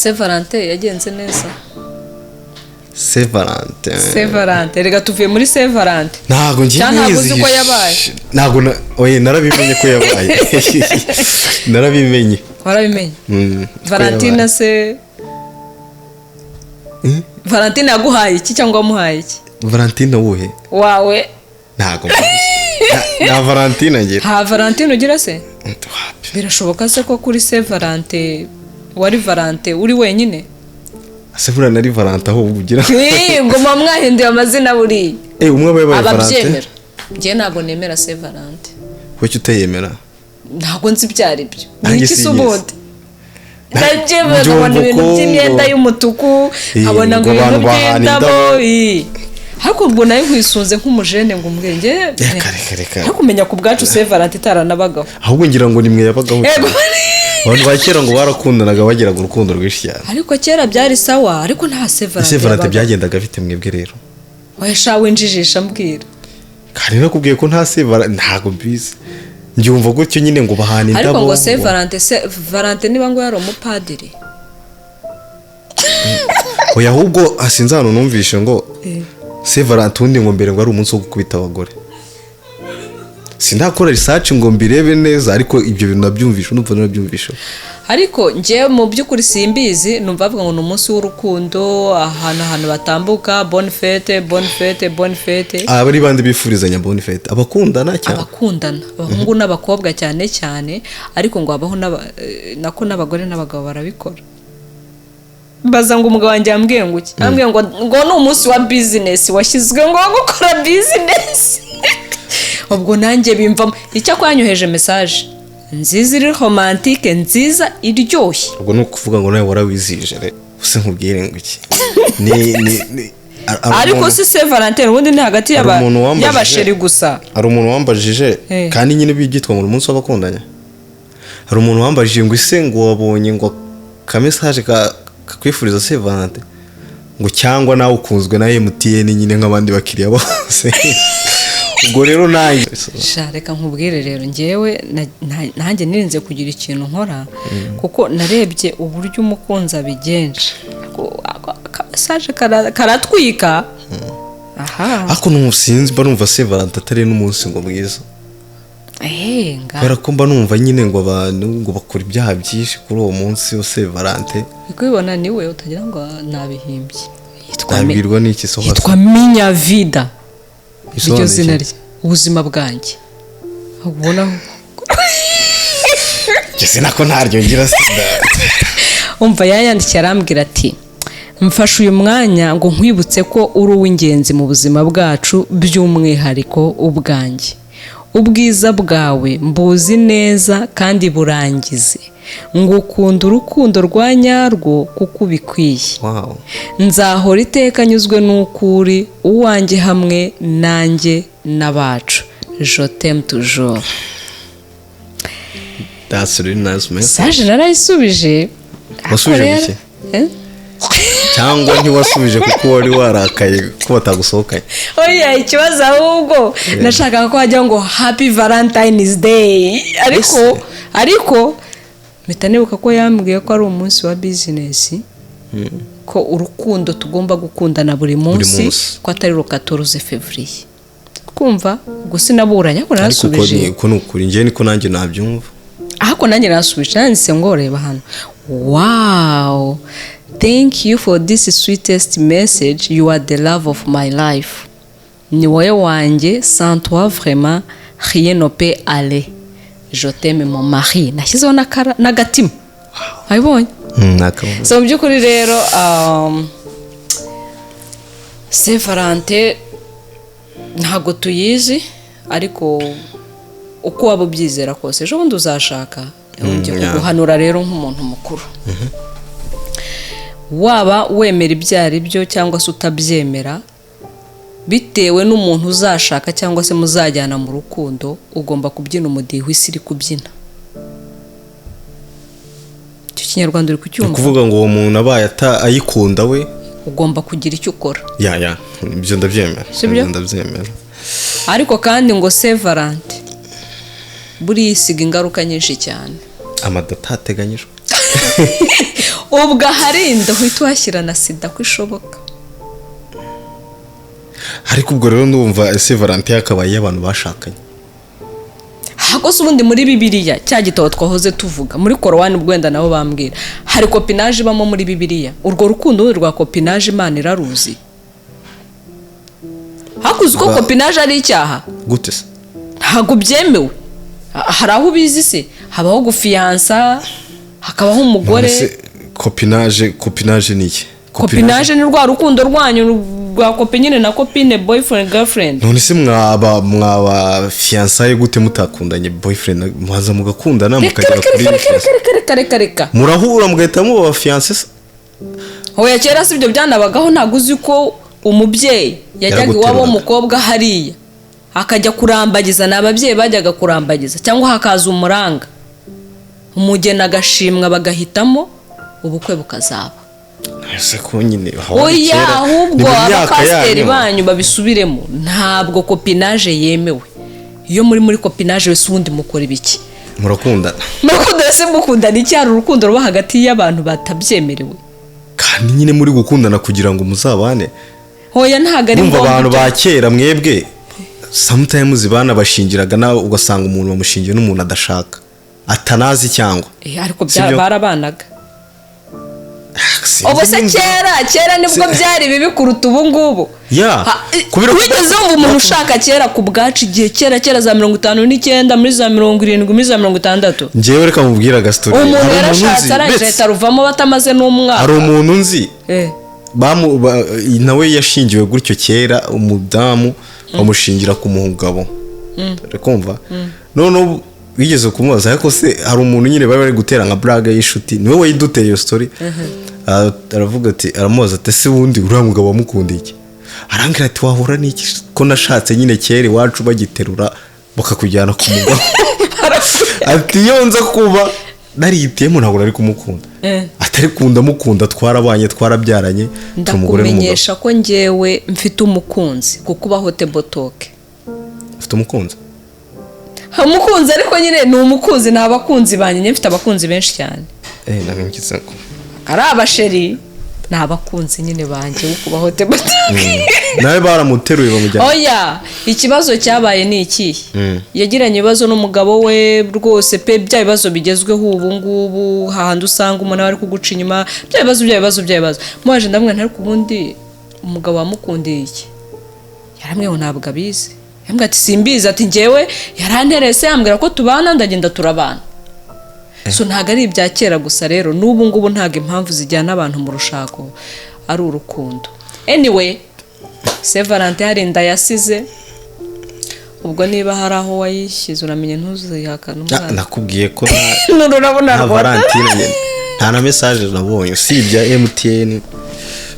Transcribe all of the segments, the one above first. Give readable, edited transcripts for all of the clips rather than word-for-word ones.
Saint Valentin yagenze neza? Saint Valentin? Saint Valentin, reka tuvuye muri Saint Valentin. Ntabwo ngiye. Cyangwa ntabwo uzi ko yabaye? Ntabwo na, oye, narabimenye ko yabaye, narabimenye. Warabimenye? Ko Valentine yabaye. Se Valentine yaguhaye iki cyangwa wamuhaye iki? Valentine wuhe? Wawe. Ntabwo mbizi. Nta Valentine ngira. Nta Valentine ugira se? Wapi. Birashoboka se ko kuri Saint Valentin wari Valentin uri wenyine? Ese buriya nari Valentin ahubwo ugira? Ngo muba mwahinduye amazina buriya. Eh, umwe aba yabaye Valentin. Ababyemera, njyewe ntabwo nemera Saint Valentin. Kuki utayemera? Ntabwo nzi ibyo ari byo. Ni Nanjye iki se? sinyizi. Ubundi ndabyemera, Mbyumva nkabona ibintu uko by'imyenda y'umutuku, nkabona ngo ngo ibintu abantu bahana by'indabo indabo. Ariko ubwo nawe nkwisunze nk'umujene ngo umbwenge. Reka, reka, reka. Ariko kumenya ku bwacu Saint Valentin itaranabagaho. Ahubwo ngira ngo nimwe yabagaho Yego. cyane. Abantu ba kera ngo barakundanaga, bagiraga urukundo rwinshi cyane. Ariko kera byari sawa, ariko nta Saint Valentin Ese Valentin yabagaho. byagendaga bite mwebwe rero? Oya sha, winjijisha, mbwira. Kandi nakubwiye ko nta Saint Valentin, ntabwo mbizi, mbyumva gutyo nyine ngo bahana indabo. Ariko ngo Saint Valentin, Saint Valentin niba ngo yari umupadiri. Oya, ahubwo hasinze ahantu numvishe ngo Saint Valentin ubundi ngo mbere ngo ari umunsi wo gukubita abagore. Sindakora research ngo mbirebe neza, ariko ibyo bintu nabyumvishe, numva narabyumvishe. Ariko njyewe mu by'ukuri simbizi, numva bavuga ngo ni umunsi w'urukundo, ahantu batambuka "Bonne fête, bonne fête, bonne fête." Aba ari bande bifurizanya bonne fête? Abakundana cyane? Abakundana, abahungu n'abakobwa cyane cyane, ariko ngo habaho nako n'abagore n'abagabo barabikora. Mbaza ngo umugabo wanjye yambwiye ngo iki? Yambwiye ngo ni umunsi wa business washyizwe ngo wo gukora business. Ubwo nanjye bimvamo. Icyakora yanyoheje message nziza, iri romantique, nziza, iryoshye. Ubwo ni ukuvuga ngo nawe warawizije rero. Use nkubwire ngo iki ni hari Ariko si Saint Valentin ubundi ni hagati Hari umuntu wambajije- y'abasheri gusa. Hari umuntu wambajije, kandi nyine byitwa ngo ni umunsi w'abakundanye. Hari umuntu wambajije ngo ise ngo wabonye ngo ka message kakwifuriza Saint Valentin, ngo cyangwa nawe ukunzwe na MTN nyine nk'abandi bakiriya bose? Ubwo rero nanjye Sha, reka nkubwire rero, ngewe nanjye nirinze kugira ikintu nkora, kuko narebye uburyo umukunzi abigenje. Aka message karatwika aha. Ariko sinzi, mba numva Saint Valentin atari n'umunsi ngo mwiza. Nga. Kubera ko mba numva nyine ngo abantu ngo bakora ibyaha byinshi kuri uwo munsi wa Saint Valentin. Uri kubibona, niwe utagira ngo nabihimbye. Yitwa Nabwirwa n'iki so? Yitwa Minha Vida, iryo Bisobanuye zina iki? rye, ubuzima bwanjye ubona. Njye sinako ntaryo ngira sida. Umva, yayandikiye arambwira ati: "Mfashe uyu mwanya ngo nkwibutse ko uri uw'ingenzi mu buzima bwacu, by'umwihariko ubwanjye. Ubwiza bwawe mbuzi neza kandi burangize. Ngukunda urukundo rwa nyarwo kuko ubikwiye. Nzahora iteka nyuzwe n'uko uri uwanjye hamwe nanjye n'abacu. Je t'aime toujours." That's really nice man. Message narayisubije. Wasubije Ariko mu rero- Eh? Cyangwa ntiwasubije kuko wari warakaye ko batagusohokanye? Oya, ikibazo ahubwo nashakaga ko hajya ngo "Happy Valentine's Day", ariko mpita nibuka ko yambwiye ko ari umunsi wa business, ko urukundo tugomba gukundana buri munsi, munsi. ko atari le 14 février. Kumva ubwo sinaburanye, ariko Ariko uko narasubije. ni uko, ni ukuri, njyewe niko nanjye nabyumva. Ariko nanjye narasubije, nanditse ngo: "Reba hano, wow, thank you for this sweetest message. You are the love of my life. Ni wowe wanjye, sans toi vraiment rien ne peut aller. Je t'aime, mon mari." Nashyizeho n'agatima, wabibonye? Nakabonye. So mu by'ukuri rero, Saint Valentin ntabwo tuyizi, ariko uko waba ubyizera kose, ejo bundi uzashaka. Ngiye kuguhanura rero nk'umuntu mukuru: waba wemera ibyo ari byo cyangwa se utabyemera, bitewe n'umuntu uzashaka cyangwa se muzajyana mu rukundo, ugomba kubyina umudiho isi iri kubyina. Icyo Kinyarwanda uri Ni kucyumva? ukuvuga ngo uwo muntu abaye ayikunda we, Ugomba kugira icyo ukora. Ya, ibyo ndabyemera. Sibyo? Ibyo ndabyemera. Ariko kandi ngo Saint Valentin buriya isiga ingaruka nyinshi cyane. Amadata ateganyijwe. Ubwo aharinda uhita uhashyira na sida ko ishoboka. Ariko ubwo rero ndumva Saint Valentin yakabaye iy'abantu bashakanye. Hakoze ubundi muri Bibiliya, cya gitabo twahoze tuvuga, muri Korowani, ubwo wenda nabo bambwira, hari copinage ibamo muri Bibiliya? Urwo rukundo rwa copinage Imana iraruzi? Hakuze uko copinage ari icyaha. Gute se? Ntabwo byemewe. Hari aho ubizi se? Habaho gufiyansa, hakabaho umugore. None se copinage ni iki? Copinage ni rwa rukundo rwanyu rwa copine nyine na copine, boyfriend, girlfriend. None se mwaba fiançailles gute mutakundanye? Boyfriend, muhaza mugakundana, Reka, mukagera reka, kuri reka, reka, reka, reka, reka, reka. Murahura mugahita muba fiancé se? Hoya, kera si ibyo byanabagaho. Ntabwo uzi ko umubyeyi yajyaga iwabo Yaraguteruraga. w'umukobwa hariya akajya kurambagiza? Ni ababyeyi bajyaga kurambagiza, cyangwa hakaza umuranga, umugeni agashimwa, bagahitamo, ubukwe bukazaba. Ese ko nyine aho Oya, kera, ni ahubwo mu myaka abapasiteri yanyu. banyu babisubiremo. Ntabwo copinage yemewe. Iyo muri copinage wese, ubundi mukora ibiki? Murakundana. Murakundana se? Mukundana iki? Hari urukundo ruba hagati y'abantu batabyemerewe? Kandi nyine muri gukundana kugira ngo muzabane. Hoya, ntabwo ari Bumva ngombwa abantu ibyo. ba kera, mwebwe sometimes banabashingiraga nawe, ugasanga umuntu bamushingiye n'umuntu adashaka, atanazi cyangwa Ariko Sibyo? barabanaga. Sinzi Ubu se nimba- kera nibwo byari bibi kuruta ubu ngubu? Ya, kubera ko- Wigeze wumva umuntu ushaka kera ku bwacu, igihe kera kera, za 59, muri za 70, muri za 60? Njyewe reka mubwire agasitori. Umuntu Hari umuntu yarashatse, nzi, arangije ahita aruvamo batamaze n'umwaka. Hari umuntu nzi, nawe yashingiwe gutyo kera, umudamu bamushingira ku mugabo. Uri kumva? Noneho wigeze kumubaza, ariko se hari umuntu nyine bari bari gutera nka blague y'inshuti, niwe wayiduteye iyo story. Aravuga ati, aramubaza ati: "Ese ubundi uriya mugabo wamukundiye iki?" Arambwira ati: "Wahura n'iki ko nashatse nyine kera iwacu bagiterura bakakujyana ku mugabo?" Ati: "Iyo nza kuba narihitiyemo ntabwo nari kumukunda." Atari kunda mukunda, twarabanye, twarabyaranye, turi umugore n'umugabo. Ndakumenyesha ko njyewe mfite umukunzi kuko ubaho table talk. Ufite umukunzi? Umukunzi, ariko nyine ni umukunzi, ni abakunzi banjye. Njye mfite abakunzi benshi cyane. Nari ngize ngo Ari abasheri, ni abakunzi nyine banjye wo kubaho table talk. Nawe baramuteruye bamujyana? Oya, ikibazo cyabaye ni ikihe? Yagiranye ibibazo n'umugabo we rwose pe, bya bibazo bigezweho ubu ngubu, hahandi usanga umuntu aba ari kuguca inyuma, bya bibazo, bya bibazo, bya bibazo. Mubaje, ndamubwira nti: "Ariko ubundi umugabo wamukundiye iki?" Yarambwiye ngo ntabwo abizi. Yambwiye ati: "Simbizi." Ati: "Njyewe yaranterese, yambwira ko tubana, ndagenda turabana." So ntabwo ari ibya kera gusa rero, n'ubu ngubu ntabwo impamvu zijyana abantu mu rushako ari urukundo. Anyway, Saint Valentin hari inda yasize. Ubwo niba hari aho wayishyize, uramenye ntuzihakane umwana. Nakubwiye ko N'ururabona nta rwanda. Valentine nyine, nta na message nabonye usibye MTN.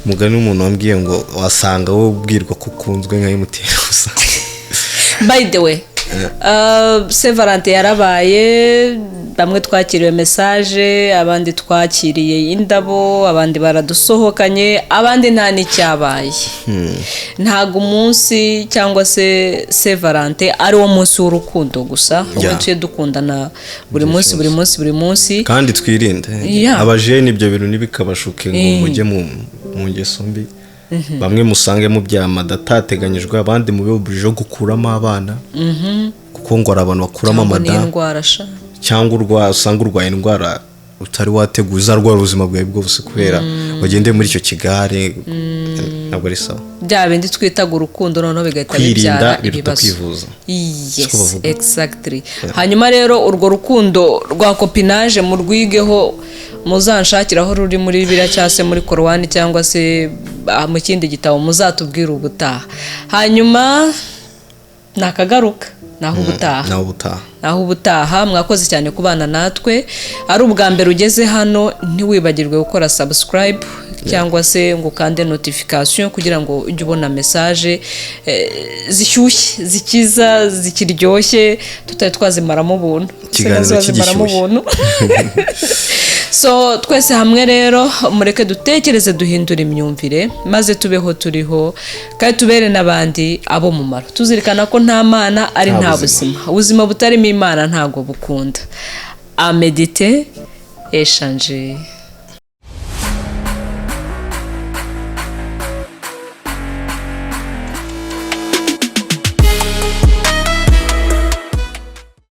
Umugani w'umuntu wambwiye ngo wasanga wowe ubwirwa ko ukunzwe nka MTN gusa. By the way, Saint Valentin yarabaye. Bamwe twakiriwe message, abandi twakiriye indabo, abandi baradusohokanye, abandi nta n'icyabaye. Ntabwo umunsi cyangwa se Saint Valentin ari wo munsi w'urukundo gusa, ahubwo tujye dukundana buri munsi, buri munsi, buri munsi. Kandi twirinde. Abajene, ibyo bintu ntibikabashuke ngo mujye mu ngeso mbi. Bamwe musange mubyara amada atateganyijwe, abandi mube obligé gukuramo abana, kuko ngo hari abantu bakuramo Cyangwa amada. n'indwara sha. Cyangwa usanga urwaye indwara utari wateguye, uzarwara ubuzima bwawe bwose kubera wagendeye muri icyo kigare. Ntabwo ari sawa. Bya bindi twitaga urukundo noneho bigahita Kwirinda bibyara biruta ibibazo. kwivuza. Yes. Siko bavuga. Exactly. Hanyuma rero urwo rukundo rwa copinage murwigeho, muzanshakire aho ruri muri Bibiliya cyangwa se muri Korowani cyangwa se mu kindi gitabo, muzatubwire ubutaha. Hanyuma nakagaruka naho ubutaha. Nawe ubutaha. Naho ubutaha. Mwakoze cyane kubana natwe. Ari ubwa mbere ugeze hano, ntiwibagirwe gukora subscribe cyangwa se ngo ukande notification kugira ngo ujye ubona message zishyushye, zikiza, zikiryoshye, tutari twazimaramo ubuntu. Ikiganiro Twazimaramo kigishyushye. ubuntu. So twese hamwe rero, mureke dutekereze, duhindure imyumvire, maze tubeho turiho kandi tubere n'abandi abo mumaro, tuzirikana ko nta Mana ari Nta nta buzima. buzima. Ubuzima butarimo Imana ntabwo bukunda. Amedite eshanje.